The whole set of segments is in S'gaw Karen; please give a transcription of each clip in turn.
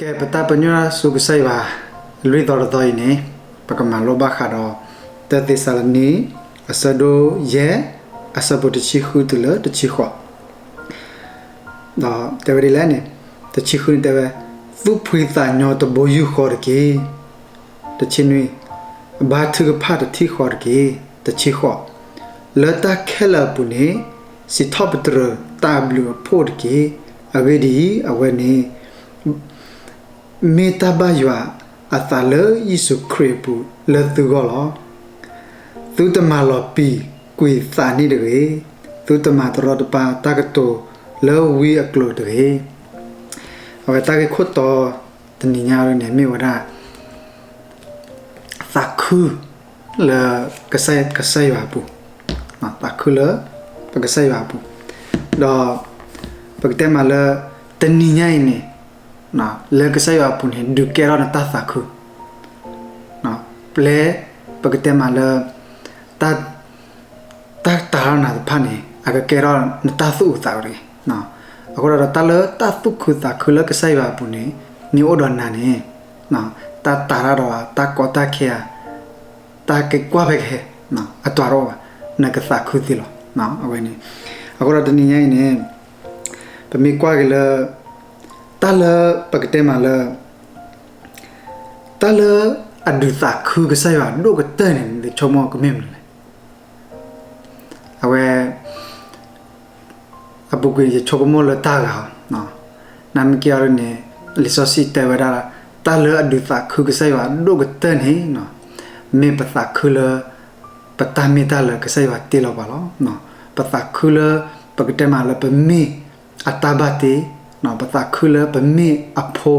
ကဲ ပတၢ်ပညိၣ်တၢ်ဆူကစၢ်ယွၤ လွံၢ်သီတသီအံၤန့ၣ် ပကမၤလိဘၣ်ဃးဒီး တၢသ့းစၤလနံ အဆၢဒိၣ်ယဲၢ် အဆၢဖိတဆံဃုတုၤလၢတဆံဃိး, ဒီးတဲဝဲဒ်လဲၣ်န့ၣ်, တဆံဃုန့ၣ်တဲဝဲ, သူၣ်ဖှံသးညီတဘိယူၢ်ဃီတက့ၢ်. တဆံနွံ, ဘါထုကဖၣ်တထံၣ်ဃီတက့ၢ်. တဆံဃိး, လၢတၢ်ခဲလၢာ်အပူၤန့ၣ် စံးထီၣ်ပတြၢၤတၢ်ဘျုးအဖှိၣ်တက့ၢ်. အဂ့ၢ်ဒ်အံၤ, အဝဲန့ၣ် မ့ၢ်တၢ်ဘၣ်ယွၤအသးလၢယ့ၣ်ၡူးခရံာ်အပူၤလၢသုဂီၢ်လီၤ. သုတမၤလီၤပံာ်ကွံာ်သးန့ၣ်တဂ့ၤ, သုတမၤတရီတပါတၢ်ကတိၤလၢဝံအကျိာ်တဂ့ၤ. အဝဲတၢ်ဂ့ၢ်ခိၣ်တီတနံၤညါအံၤန့ၣ် မ့ၢ်ဝဲဒၣ် သးခု လၢ ကစၢ်ယွၤအပူၤ, သးခုလၢ ပကစၢ်ယွၤအပူၤ, ဒီး ပကတဲမးလၢ တနံၤညါအံၤန့ၣ် လၢကစၢ်ယွၤအပူၤန့ၣ် ဒုးကဲထီၣ်နတၢ်သးခု, ပျဲ ပကတဲမးလၢ တၢ် တၢ်တၤထီၣ်နၤတဖၣ်န့ၣ် အကကဲထီၣ်နတၢ်သူၣ်အုးသးအုးတဂ့ၤ. အဃိဒီးတၢ်လၢတၢ်သူၣ်ခုသးခုလၢကစၢ်ယွၤအပူၤန့ၣ် မ့ၢ်အိၣ်ဒီးနၤန့ၣ် တၢ်တၤတၢ်ဒီး တၢ်ကီတၢ်ခဲဧါ, တၢ်ကကွၢ်ဖဲကဟဲ အတၤတအိၣ်ဘၣ်, နကသးခုသ့လီၤ. အဝဲန့ၣ် အဃိဒီးတနံၤညါအံၤန့ၣ် ပမ့ၢ်ကွၢ်က့ၤလၢ တၢ်လၢ ပကတဲမးလၢ တၢ်လၢအဒုးသးခုကစၢ်ယွၤဒိၣ်ကတၢၢ်န့ၣ် နဆိကမိၣ်ကမ့ၢ်မနုၤလဲၣ်. အဝဲ အပူၤကွံာ်ယဆိကမိၣ်လၢတၢ်ဂၤအီၤ, နမ့ၢ်က့ၤအီၤဒ်န့ၣ် လံာ်စီဆှံတဲဝဲဒၣ် တၢ်လၢအဒုးသးခုကစၢ်ယွၤဒိၣ်ကတၢၢ်န့ၣ် မ့ၢ်ပသးခုလၢ ပတၢ်မ့ၢ်တၢ်လၢကစၢ်ယွၤတ့လီၤပှၤလီၤ. ပသးခုလၢ ပကတဲမးလၢပမ့ၢ်အတၢ်ဘၣ်တ့, ပသးခုလၢပမ့ၢ်အဖိ,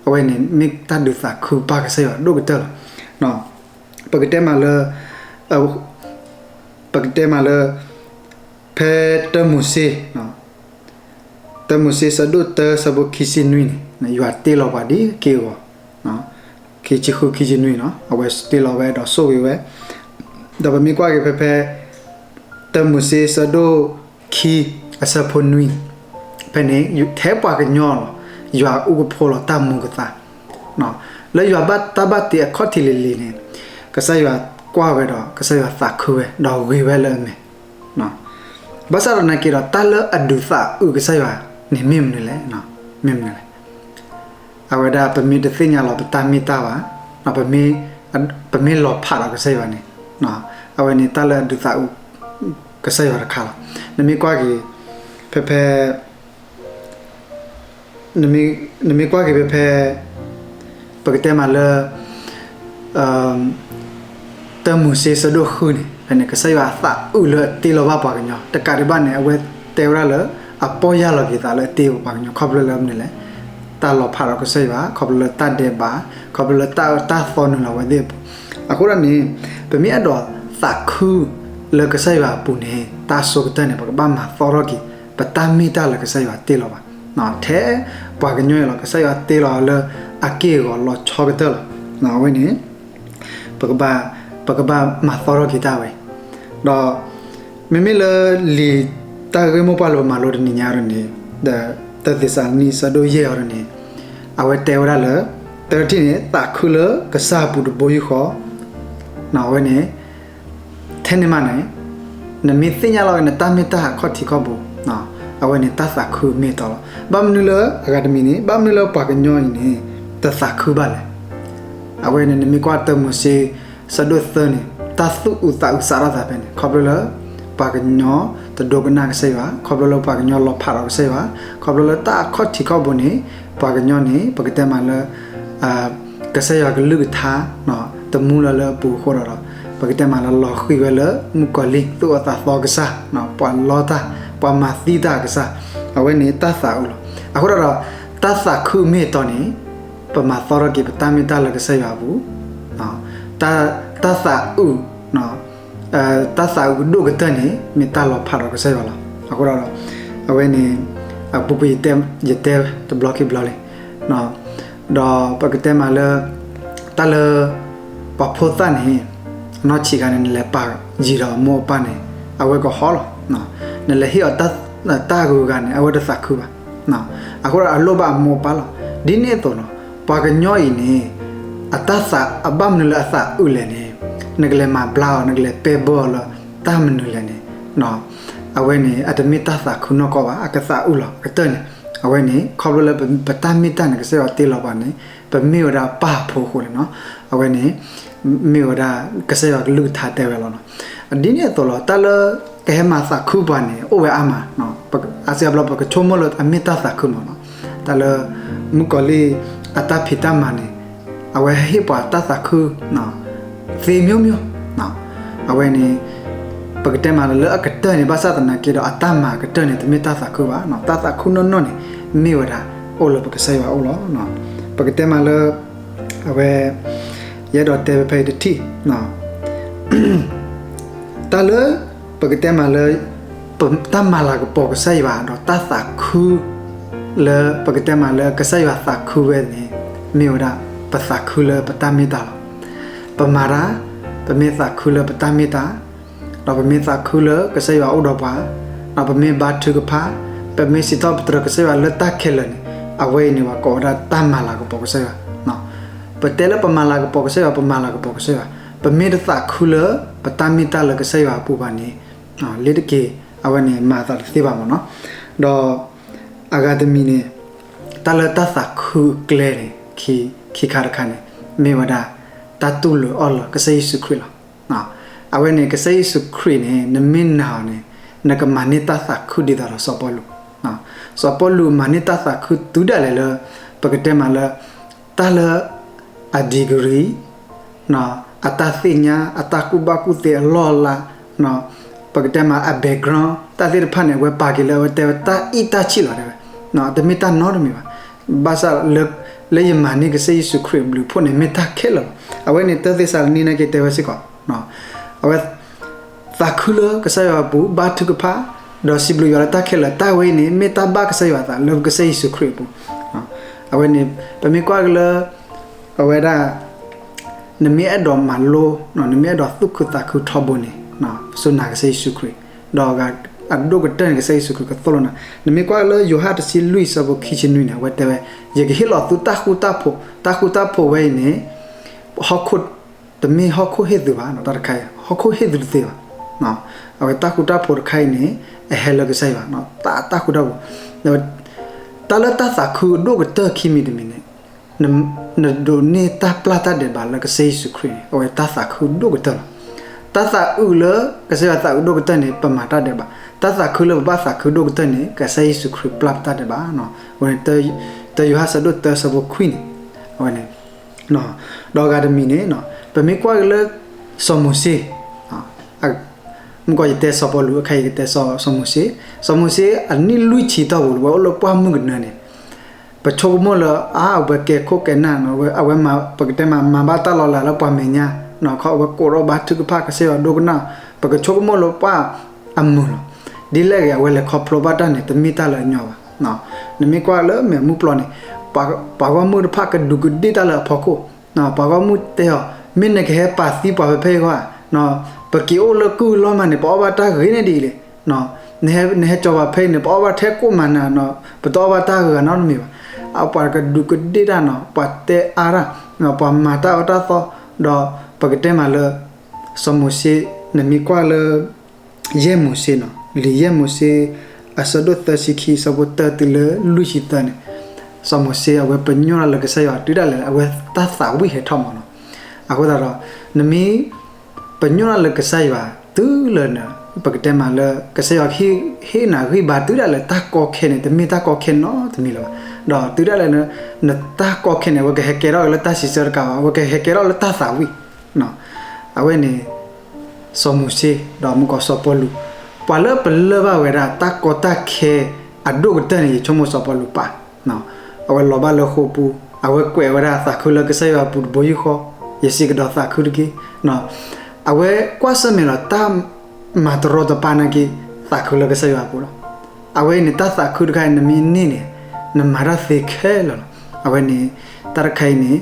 အဝဲန့ၣ်မ့ၢ်တၢ်ဒုးသးခုပၢ်ကစၢ်ယွၤဒိၣ်ကတၢၢ်လီၤ. ပကတဲမးလၢ ပကတဲမးလၢ ဖဲတၢမိၤၡ့, တၢမိၤၡ့ဆၢဒိၣ်တၢဆၢဖိခံဆံနွံန့ၣ် ယွၤတ့လီၤပှၤဒ်အက့ၢ်အဂီၤ, ခံဆံဃု ခံဆံနွံန့ၣ် အဝဲတ့လီၤဝဲဒီးဆိၣ်ဂ့ၤဝဲ, ဒီးပမ့ၢ်ကွၢ်က့ၤဖဲဖဲ တၢမိၤၡ့ဆၢဒိၣ်ခံ အဆၢဖိနွံ ဖဲန့ၣ် ထဲပှၤကညီလီၤ, ယွၤအုၣ်ကဖိလီၤတၢ်မူကသါ လၢယွၤဘၣ်တၢ်ဘၣ်တ့အခီၣ်ထံးလံၤလံၤန့ၣ် ကစၢ်ယွၤကွၢ်ဝဲဒီး ကစၢ်ယွၤသးခုဝဲ ဒီးဂ့ၤဝဲလၢအမဲာ်, ဘၣ်ဆၣ်ဒီးနာ်က့ဒီး တၢ်လၢအဒုးသးအုးကစၢ်ယွၤန့ၣ်မ့ၢ်မနုၤလဲၣ်, မ့ၢ်မနုၤလဲၣ်. အဝဲဒၣ်ပမ့ၢ်တသ့ၣ်ညါလီၤပတၢ်မ့ၢ်တၢ်ဘၣ်, ပမ့ၢ်လီၤဖးဒီးကစၢ်ယွၤန့ၣ်, အဝဲန့ၣ်တၢ်လၢအဒုးသးအုး ကစၢ်ယွၤတခါလီၤ. နမ့ၢ်ကွၢ်က့ၤ ဖဲဖဲ နမ့ၢ်ကွၢ်က့ၤဖဲဖဲ ပကတဲမးလၢ တၢမိၤၡ့ဆၢဒိၣ်ဃုန့ၣ် ဖဲန့ၣ် ကစၢ်ယွၤအသးအုးလၢအတ့လီၤဘၣ်ပှၤကညီ တကးဒံးဘၣ်န့ၣ် အဝဲတဲဝဲဒၣ်လၢ အပီၢ်ယၢ်လီၤက့ၤသးလၢအတ့ပှၤကညီ ခီဖျိလၢမနုၤလဲၣ်, တၢ်လီၤဖးဒီးကစၢ်ယွၤ ခီဖျိလၢတၢ်ဒဲးဘး ခီဖျိလၢတၢ်အၢတၢ်သီနုာ်လီၤဝဲသ့ၣ်အပူၤ, အဃိဒီးန့ၣ် ပမ့ၢ်အဲၣ်ဒိးသးခု လၢကစၢ်ယွၤအပူၤန့ၣ် တၢ်အဆိကတၢၢ်န့ၣ် ပကဘၣ်မၤသီထီၣ်က့ၤ ပတၢ်မ့ၢ်တၢ်လၢကစၢ်ယွၤတ့လီၤဘၣ်, ထဲပှၤကညီအံၤလီၤ ကစၢ်ယွၤတ့လီၤလၢအက့ၢ်အဂီၤလီၤဆီကတၢၢ်လီၤ. အဝဲန့ၣ် ပကဘၣ် ပကဘၣ်မၤသီထီၣ်က့ၤတၢ်ဝဲ, ဒီး မ့မ့ၢ်လၢလံာ်တၢ်ဂ့ၢ်မိၢ်ပှၢ်လၢပမၤလိတနံၤညါအံၤန့ၣ် ဒီး တၢသ့းစၤလနံ ဆၢဒိၣ်ယဲၢ်အံၤန့ၣ် အဝဲတဲဝဲဒၣ်လၢ တထံၣ်န့ၣ် သးခုလၢကစၢ်အပူၤတဘိယူၢ်ဃီ, အဝဲန့ၣ် ထဲန့ၣ်မးန့ၣ် နမ့ၢ်သ့ၣ်ညါလီၤဝဲနတၢ်မ့ၢ်တၢ်အခီၣ်ထံးခီၣ်ဘိ အဝဲန့ၣ်တၢ်သးခုမ့ၢ်တီလီၤ. ဘၣ်မနုၤလၢအဂၤတမံၤန့ၣ် ဘၣ်မနုၤလၢပှၤကညီအံၤန့ၣ် တသးခုဘၣ်လဲၣ်. အဝဲန့ၣ် နမ့ၢ်ကွၢ်တၢမိၤၡ့ ဆၢဒိၣ်သၢန့ၣ် တၢ်သူၣ်အုးသးအုးစးထီၣ်သးဖဲန့ၣ် ခီဖျိလၢ ပှၤကညီတဒိကနၣ်ကစၢ်ယွၤ, ခီဖျိလၢပှၤကညီလီၤဖးဒီးကစၢ်ယွၤ, ခီဖျိလၢတၢ်အခီၣ်ထံးခီၣ်ဘိန့ၣ် ပှၤကညီန့ၣ် ပကတဲမးလၢ ကစၢ်ယွၤကလုၢ်ကထါ တမူလၢၤလၢအပူၤအဃိဒီး ပကတဲမးလၢလီၤဃံၤဝဲလၢမုၣ်ကီၤလံၢ် သူၣ်အၢသးသီကစၢ်, ပှၤလီတၢ် ပှၤမၤသံတၢ်ကစၢ်, အဝဲန့ၣ်တၢ်သးအုးလီၤ. အဃိဒီး တၢ်သးခုမ့ၢ်တီန့ၣ် ပမၤသီထီၣ်က့ၤပတၢ်မ့ၢ်တၢ်လၢကစၢ်ယွၤအပူၤ, တၢ်သးအုး တၢ်သးအုးဒိၣ်ကတၢၢ်န့ၣ် မ့ၢ်တၢ်လီၤဖးဒီးကစၢ်ယွၤလီၤ. အဃိဒီး အဝဲန့ၣ် အပူၤကွံာ်ယတဲတဘျီခံဘျီလံ ဒီးပကတဲမးလၢ တၢ်လၢ ပှၤဖိသၣ်န့ၣ် အနီၢ်ဆံးခါန့ၣ် နလဲၤပာ်ယံၤဒီးအမိၢ်အပၢ်န့ၣ် အဝဲကဟီလီၤ. နလဲၤဟ့ၣ်အီၤတၢ်ဂုၤဂၤန့ၣ် အဝဲတသးခုဘၣ်. အဃိဒီးအလိၣ်ဘၣ်အမိၢ်အပၢ်လီၤ. ဒ်န့ၣ်အသိးလီၤ. ပှၤကညီအံၤန့ၣ် အတၢ်သးအဘၣ်မနုၤလၢအသးအုးလဲၣ်န့ၣ်, နကလဲၤမၤဘျါအီၤ နကလဲၤပဲဘၢအီၤလၢတၢ်မနုၤလဲၣ်န့ၣ်, အဝဲန့ၣ်အတမ့ၢ်တၢ်သးခုနီၢ်ကီၢ်ဘၣ်, အကသးအုးလီၤ. အကတၢၢ်န့ၣ် အဝဲန့ၣ် ခီဖျိလၢပတၢ်မ့ၢ်တၢ်န့ၣ် ကစၢ်ယွၤတ့လီၤပှၤန့ၣ် ပမ့ၢ်ဝဲဒၣ်ပၢ်ဖိအဃိန့ၣ်, အဝဲန့ၣ် မ့ၢ်ဝဲဒၣ်ကစၢ်ယွၤကလုၢ်ကထါတဲဝဲလီၤ. ဒ်န့ၣ်အသိးလီၤ, တၢ်လၢကဟဲမၤသးခုပှၤန့ၣ် အိၣ်ဝဲအါမး, အါစုအါဘျီပကဆိကမိၣ်လၢအမ့ၢ်တၢ်သးခုမးလီၤ. တၢ်လၢမုၣ်ကီၤလံၢ်အတၢ်ဖံးတၢ်မၤန့ၣ် အဝဲဟ့ၣ်ပှၤတၢ်သးခု သ့မျိုးမျိုး, အဝဲန့ၣ် ပကတဲမးလၢအကတၢၢ်န့ၣ် ဘၣ်ဆၣ်သနာ်က့ဒီး အတၢ်မၤအကတၢၢ်န့ၣ် တမ့ၢ်တၢ်သးခုဘၣ်, တၢ်သးခုနီၢ်နီၢ်န့ၣ် မ့ၢ်ဝဲဒၣ် အိၣ်လၢပကစၢ်ယွၤအအိၣ်လီၤ. ပကတဲမးလၢ အဝဲ ယအဲၣ်ဒိးတဲဖဲအံၤတထံၣ်, တၢ်လၢ ပကတဲမးလၢ တၢ်မၤလၤကပီၤကစၢ်ယွၤ ဒီးတၢ်သးခု လၢပကတဲမးလၢကစၢ်ယွၤသးခုဝဲန့ၣ် မ့ၢ်ဝဲဒၣ် ပသးခုလၢပတၢ်မ့ၢ်တၢ်လီၤ. ပမၤတၢ်, ပမ့ၢ်သးခုလၢပတၢ်မ့ၢ်တၢ်, ဒီးပမ့ၢ်သးခုလၢကစၢ်ယွၤအိၣ်ဒီးပှၤ, ဒီးပမ့ၢ်ဘါထုကဖၣ်, ပမ့ၢ်စံးထီၣ်ပတြၢၤကစၢ်ယွၤလၢတၢ်ခဲလၢာ်န့ၣ် အဝဲအံၤန့ၣ် ပှၤကိးဝဲဒၣ်တၢ်မၤလၤကပီၤကစၢ်ယွၤ. ပတဲလၢပမၤလၤကပီၤကစၢ်ယွၤ, ပမၤလၤကပီၤကစၢ်ယွၤ, ပမ့ၢ်တသးခုလၢပတၢ်မ့ၢ်တၢ်လၢကစၢ်ယွၤအပူၤဘၣ်န့ၣ် လ့ၤတက့ၤ အဝဲန့ၣ်မၤအသးတသ့ဘၣ်မးနီၤ. ဒီးအဂၤတမံၤန့ၣ် တၢ်လၢတၢ်သးခုကျဲန့ၣ် ခံခါတခါန့ၣ် မ့ၢ်ဝဲဒၣ် တၢ်တူၢ်လိာ်အီၣ်လၢကစၢ်ယ့ၣ်ၡူးခရံာ်လီၤ. အဝဲန့ၣ် ကစၢ်ယ့ၣ်ၡူးခရံာ်န့ၣ် နမ့ၢ်နာ်အီၤန့ၣ် နကမၤန့ၢ်တၢ်သးခုဒ်သိးဒီးစီၤပီလူး. စီၤပီလူးမၤန့ၢ်တၢ်သးခုတုၤဒၣ်လဲာ်လၢ ပကတဲမးလၢ တၢ်လၢ အ degree အတၢ်သ့ၣ်ညါ အတၢ်ကူၣ်ဘၣ်ကူၣ်သ့အလီၢ်အလၤ ပကတဲမးအ background တၢ်သ့ၣ်တဖၣ်န့ၣ် အဝဲပာ်က့ၤလၢအဝဲတဲဝဲတၢ်အံၣ်တၢ်ဆံၣ်လီၤတဲဝဲ, တမ့ၢ်တၢ်နီတမံၤဘၣ်. ဘၣ်ဆၣ်လၢ လၢယမၤန့ၢ်ကစၢ်ယ့ၣ်ၡူးခရံာ်အဘျုးအဖှိၣ်န့ၣ် မ့ၢ်တၢ်ခဲလၢာ်လီၤ. အဝဲန့ၣ် တၢ်သ့းစၤလနံနာ်က့တဲဝဲစ့ၢ်ကီး အဝဲ သးခုလၢကစၢ်ယွၤအပူၤ ဘါထုကဖၣ် ဒီးစံးဘျုးယွၤလၢတၢ်ခဲလၢာ် တၢ်ဝဲအံၤန့ၣ် မ့ၢ်တၢ်ဘၣ်ကစၢ်ယွၤအသးလၢကစၢ်ယ့ၣ်ၡူးခရံာ်အပူၤ. အဝဲန့ၣ် ပမ့ၢ်ကွၢ်က့ၤလၢ အဝဲဒၣ် နမ့ၢ်အဲၣ်ဒိးမၤလိ နမ့ၢ်အဲၣ်ဒိးသူၣ်ခုသးခုထီဘိန့ၣ် ပစိၤနာ်ကစၢ်ယ့ၣ်ၡူးခရံာ် ဒီးအဒိၣ်ကတၢၢ်န့ၣ် ကစၢ်ယ့ၣ်ၡူးခရံာ်ကသိၣ်လိနၤ. နမ့ၢ်ကွၢ်လၢယိၤဟၣ်တဆံလွံၢ်အဆၢဖိခံဆံနွံန့ၣ် အဝဲတဲဝဲ ယကဟ့ၣ်လီၤသုတၢ်ဃူတၢ်ဖိး, တၢ်ဃူတၢ်ဖိးဝဲအံၤန့ၣ် ဟီၣ်ခိၣ် တမ့ၢ်ဟီၣ်ခိၣ်ဟ့ၣ်သုဘၣ်, တၢ်တခါအံၤ ဟီၣ်ခိၣ်ဟ့ၣ်သုတသ့ဘၣ်. အဝဲတၢ်ဃူတၢ်ဖိးတခါအံၤန့ၣ် အဟဲလၢကစၢ်ယွၤ တၢ်ဃူတၢ်ဖိး တၢ်လၢတၢ်သးခုအဒိၣ်ကတၢၢ်ခံမံၤတမံၤန့ၣ် နဒိးန့ၢ်တၢ်ပျၢ်တၢ်ဒဲးဘးလၢကစၢ်ယ့ၣ်ၡူးခရံာ်န့ၣ် အဝဲတၢ်သးခုဒိၣ်ကတၢၢ်လီၤ. တၢ်သးအုးလၢကစၢ်ယွၤသးအုးဒိၣ်ကတၢၢ်န့ၣ် ပမၤတၢ်ဒဲးဘး, တၢ်သးခုလၢပဘၣ်သးခုဒိၣ်ကတၢၢ်န့ၣ် ကစၢ်ယ့ၣ်ၡူးခရံာ်ပျၢ်ပတၢ်ဒဲးဘး. အဝဲန့ၣ် တၢယိၤဟၣ်အဆၢဒိၣ်တၢအဆၢဖိခွံန့ၣ် အဝဲန့ၣ် ဒီးအဂၤတမံၤန့ၣ် ပမ့ၢ်ကွၢ်က့ၤလၢ စီၤမိၤၡ့ မ့ၢ်ကီးယတဲစီၤပီလူး အခါအံၤကတဲစီၤမိၤၡ့, စီၤမိၤၡ့အနံၣ်လွံၢ်ဆံတီၢ်ပူၤ ဝဲအိၣ်လၢပှၢ်မုၢ်ကနၢန့ၣ် ပဆိကမိၣ်လၢ အါ အဝဲကဲခိၣ်ကဲနၢ်နီၤ, အဝဲမၤ ပကတဲမး မၤဘၣ်တၢ်လီၤလးလၢပှၤမဲာ်ညါနီၤ, ခီအဝဲကိးထီၣ်ဘါထုကဖၣ်ကစၢ်ယွၤဒိကနၣ်, ပကဆိကမိၣ်လၢပှၢ်အမုာ်လီၤ. ဒ်လဲၣ်ဂ့ၤ အဝဲလဲၤခီဖျိဘၣ်တၢ်န့ၣ် တမ့ၢ်တၢ်လၢအညီဘၣ်. နမ့ၢ်ကွၢ်လၢမဲာ်မုၢ်ပျီန့ၣ် ပှၤဂီၢ်မုၢ်တဖၣ်ကဒူးကဒ့ၣ်တၢ်လၢအဖီခိၣ် ပှၤဂီၢ်မုၢ်တဲအီၤ, မ့ၢ်နကဟဲပာ်သံပှၤဖဲဖဲအံၤဃီဧါ, ပက့ၤအိၣ်လၢကုၢ်လီၢ်မးန့ၣ် ပအီၣ်ဘၣ်တၢ်ဂ့ၤန့ၢ်ဒ်အံၤလဲၣ်, နဟဲကၠီၤပှၤဖဲအံၤန့ၣ် ပအီၣ်ဘၣ်ထဲကိၣ်မးနၤနီၤ, ပတအီၣ်ဘၣ်တၢ်ဂ့ၤဂၤနီတမံၤဘၣ်. အပှၤကဒူးကဒ့ၣ်တၢ်နီၤ, ပှၤတဲအါတၢ်, ပှၤမၤတၢ်အၢတၢ်သီ, ဒီးပကတဲမးလၢ စီၤမိၤၡ့ နမ့ၢ်ကွၢ်လၢ ယဲၢ်မိၤၡ့နီၤ, လံာ်ယဲၢ်မိၤၡ့ အဆၢဒိၣ်သၢဆံခံ အဆၢဖိတၢတုၤလၢလွံၢ်ဆံသၢန့ၣ်, စီၤမိၤၡ့အဝဲပညိၣ်တၢ်လၢကစၢ်ယွၤတုၤဒၣ်လဲာ် အဝဲတၢ်သးဝံၣ်ဟဲထီၣ်မးနီၤ. အဃိသတးဒီး နမ့ၢ်ပညိၣ်တၢ်လၢကစၢ်ယွၤတုၤလၢန ပကတဲမးလၢ ကစၢ်ယွၤဟ့ၣ်နၤဂံၢ်ဘါတုၤဒၣ်လဲာ်တၢ်ကီခဲန့ၣ် တမ့ၢ်တၢ်ကီခဲနီတမံၤလၢၤဘၣ်. ဒီးတုၤဒၣ်လဲာ် နတၢ်ကီခဲန့ၣ် အဝဲကဟဲကဲထီၣ်လၢတၢ်စံးဆၢတကးဘၣ်, အဝဲကဟဲကဲထီၣ်လၢတၢ်သးဝံၣ် အဝဲန့ၣ် စီၤမိၤၡ့ ဒီးမ့ၢ်ကီးစီၤပီလူး, ပှၤလၢပလၢၢ်ဘၣ်ဝဲဒၣ် တၢ်ကီတၢ်ခဲအဒိၣ်ကတၢၢ်န့ၣ် ယဆိကမိၣ်စီၤပီလူးပၢ်, အဝဲလီၤဘၣ်လၢဃိာ်ပူၤ, အဝဲကွဲးဝဲဒၣ်သးခုလၢကစၢ်ယွၤအပူၤတဘိယူၢ်ဃီ, ယစံးကဒီးသးခုတက့ၢ်. အဝဲကွၢ်ဆၢၣ်မဲာ်လီၤ တၢ်မၤတရီတပါနာ်က့ သးခုလၢကစၢ်ယွၤအပူၤလီၤ. အဝဲအံၤန့ၣ် တၢ်သးခုတခါအံၤ နမ့ၢ်န့ၢ်န့ၣ် နမၤတၢ်သ့ခဲလၢာ်လီၤ. အဝဲန့ၣ် တၢ်တခါအံၤန့ၣ်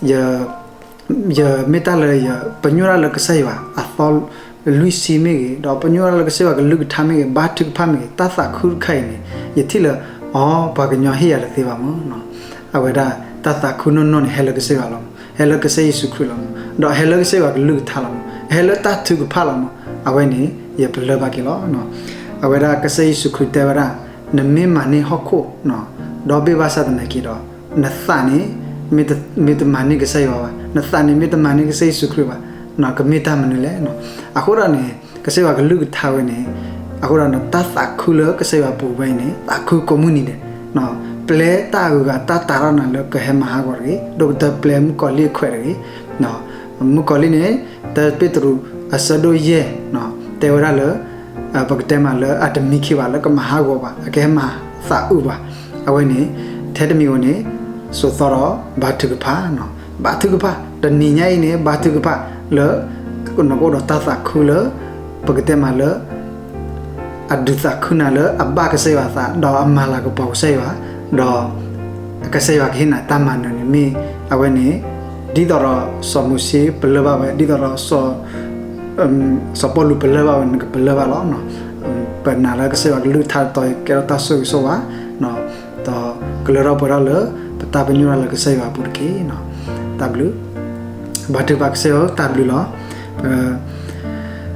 ယ ယမ့ၢ်တၢ်လၢယ ပညိၣ်တၢ်လၢကစၢ်ယွၤအသီလွံၢ်ဆံမ့ၢ်ဂ့ၤ, ဒီးပညိၣ်တၢ်လၢကစၢ်ယွၤကလုၢ်ကထါမ့ၢ်ဂ့ၤ, ဘါထုကဖၣ်မ့ၢ်ဂ့ၤ, တၢ်သးခုတခါအံၤန့ၣ် ယထံၣ်လၢ အီ ပှၤကညီဟ့ၣ်ယၤတသ့ဘၣ်မး, အဝဲဒၣ် တၢ်သးခုနီၢ်နီၢ်န့ၣ် ဟဲလၢကစၢ်ယွၤလီၤမး, ဟဲလၢကစၢ်ယ့ၣ်ၡူးခရံာ်လီၤမး, ဒီးဟဲလၢကစၢ်ယွၤကလုၢ်ကထါလီၤမး, ဟဲလၢတၢ်ထုကဖၣ်လီၤမး, အဝဲန့ၣ် ယပလၢၢ်ဘၣ်က့ၤလီၤ. အဝဲဒၣ်ကစၢ်ယ့ၣ်ၡူးခရံာ်တဲဝဲဒၣ်, နမ့ၢ်မၤန့ၢ်ဟီၣ်ခိၣ် ဒီဘ့ၣ်ဘၣ်ဆၣ်သနာ်က့ဒီး, နသးန့ၣ် မ့ၢ်တမၤန့ၢ်ကစၢ်ယွၤဘၣ်, နသးန့ၣ်မ့ၢ်တမၤန့ၢ်ကစၢ်ယ့ၣ်ၡူးခရံာ်ဘၣ်, ကမ့ၢ်တၢ်မနုၤလဲၣ်. အဃိဒီးန့ၣ် ကစၢ်ယွၤကလုၢ်ကထါဝဲန့ၣ်, အဃိဒီးတၢ်သးခုလၢကစၢ်ယွၤပူၤဝဲအံၤန့ၣ် သးခုကိးမုၢ်နံၤဒဲး, ပျဲတၢ်အဂုၤအဂၤတၢ်တာ်ထီၣ်နၤလၢကဟဲမၤဟးဂီၤတဂ့ၤ, ဒိၣ်ကတၢၢ်ပျဲမုၣ်ကီၤလံၢ်အခွဲးတဂ့ၤ. မုၣ်ကီၤလံၢ်န့ၣ် တၢ်ပ့းတရူးအဆၢဒိၣ်ယဲၢ် တဲဝဲဒၣ်လၢ ပကတဲမးလၢအတမံခံဘၣ် လၢကမၤဟးဂီၤဘၣ် အကဟဲမၤသးအုးဘၣ်. အဝဲန့ၣ် ထဲတမံၤဧိၤန့ၣ် စိာ်သီဒီးဘါထုကဖၣ်, ဘါထုကဖၣ် တနံၤညါအံၤန့ၣ် ဘါထုကဖၣ်လၢ နကအိၣ်ဒီးတၢ်သးခုလၢ ပကတဲမးလၢ အဒုးသးခုနၤလၢအဘၣ်ကစၢ်ယွၤအသး ဒီးအမၤလၤကပီၤကစၢ်ယွၤ, ဒီးကစၢ်ယွၤကဟ့ၣ်နၤတၢ်မၤနၢၤန့ၣ်မ့ၢ် အဝဲန့ၣ် ဒ်သိးဒီးစီၤမိၤၡ့ပလၢၢ်ဘၣ်ဝဲ ဒ်သိးဒီး စီၤပီလူးပလၢၢ်ဘၣ်ဝဲ နကပလၢၢ်ဘၣ်လီၤ. ပနာ်လၢကစၢ်ယွၤကလုၢ်ကထါတတီၤအံၤ ကဲထီၣ်တၢ်ဆိၣ်ဂ့ၤဆိၣ်ဝါ ဒီးကလၢထီၣ်ပှဲၤထီၣ်လၢ ပတၢ်ပညိၣ်တၢ်လၢကစၢ်ယွၤအပူၤတက့ၢ်. တၢ်ဘျုး ဘါထုကဖၣ် ကစၢ်ယွၤဧၢ တၢ်ဘျုးလီၤ.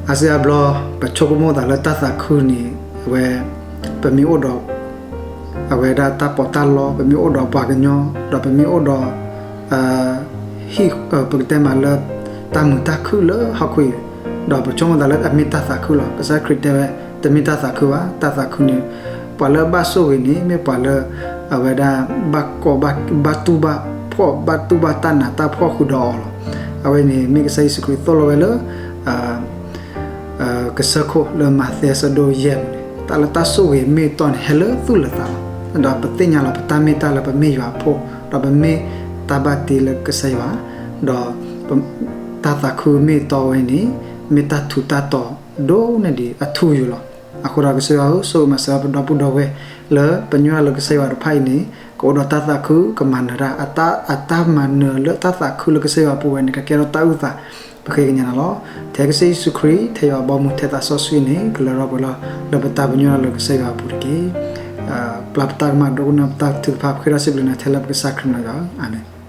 အါစုအါဘျီ ပဆိကမိၣ်သးလၢတၢ်သးခုန့ၣ် အဝဲ ပမ့ၢ်အိၣ်ဒီး အဝဲဒၣ်တၢ်ပီးတၢ်လီ ပမ့ၢ်အိၣ်ဒီးပှၤကညီ ဒီးပမ့ၢ်အိၣ်ဒီး ဟံၣ် ပကတဲမးလၢ တၢ်မုာ်တၢ်ခုၣ်လၢဟီၣ်ခိၣ်အံၤ ဒီးပဆိကမိၣ်သးလၢအမ့ၢ်တၢ်သးခုလီၤ. ကစၢ်ခရံာ်တဲဝဲ တမ့ၢ်တၢ်သးခုဘၣ်. တၢ်သးခုန့ၣ် ပှၤလၢအဘၣ်ဆိၣ်ဂ့ၤန့ၣ် မ့ၢ်ပှၤလၢ အဝဲဒၣ် ဘၣ်ကိၢ်ဘၣ် ဘၣ်တူၢ်ဘၣ်ဖှီၣ် ဘၣ်တူၢ်ဘၣ်တၢ်နးတၢ်ဖှီၣ်ဃုာ်ဒီးအီၤလီၤ. အဝဲန့ၣ် မ့ၢ်ကစၢ်ယ့ၣ်ၡူးခရံာ်သိၣ်လိဝဲလၢ ကစၢၢ်ခိၣ်လၢမးသဲအဆၢဒိၣ်ယဲၢ်န့ၣ် တၢ်လၢတၢ်ဆိၣ်ဂ့ၤမ့ၢ်အတီန့ၣ် ဟဲလၢသူၣ်လၢသးလီၤ. ဒီးပသ့ၣ်ညါလီၤ ပတၢ်မ့ၢ်တၢ်လၢပမ့ၢ်ယွၤအဖိ ဒီးပမ့ၢ်တၢ်ဘၣ်တ့လၢကစၢ်ယွၤ ဒီး တၢ်သးခုမ့ၢ်အတီဝဲန့ၣ် မ့ၢ်တၢ်ထူးတၢ်တီၤဒိၣ်န့ၢ်ဒံးအထူအယိာ်လီၤ. အဃိဒီးကစၢ်ယွၤဧၢ ဆိၣ်ဂ့ၤမၤစၢၤပဒီပုၢ်ဒီဝဲၢ် လၢပညိၣ်တၢ်လၢကစၢ်ယွၤတဖၣ်အံၤန့ၣ် ကအိၣ်ဒီးတၢ်သးခု ကမၤနၢၤတၢ် အတၢ်မၤနၢၤလၢတၢ်သးခုလၢကစၢ်ယွၤပူၤဝဲန့ၣ် ကကဲထီၣ်တၢ်အုၣ်သး ပဃ့ကညးနၤလီၤ. ထဲကစၢ်ယ့ၣ်ၡူးခရံာ် ထဲယွၤအဘီအမုၢ် ထဲသးစီဆှံန့ၣ် ကလၢထီၣ်ပှဲၤထီၣ်လၢပတၢ်ပညိၣ်တၢ်လၢကစၢ်ယွၤအပူၤတက့ၢ်. ပျၢ်ပတၢ်ကမၣ် ဒိကနၣ်ပတၢ်ထုကဖၣ် ပဃ့ဒီးစံးဘျုးနၤထဲလၢပကစၢ်ခရံာ်နၤယွၤဧၢ အၤမ့ၣ်.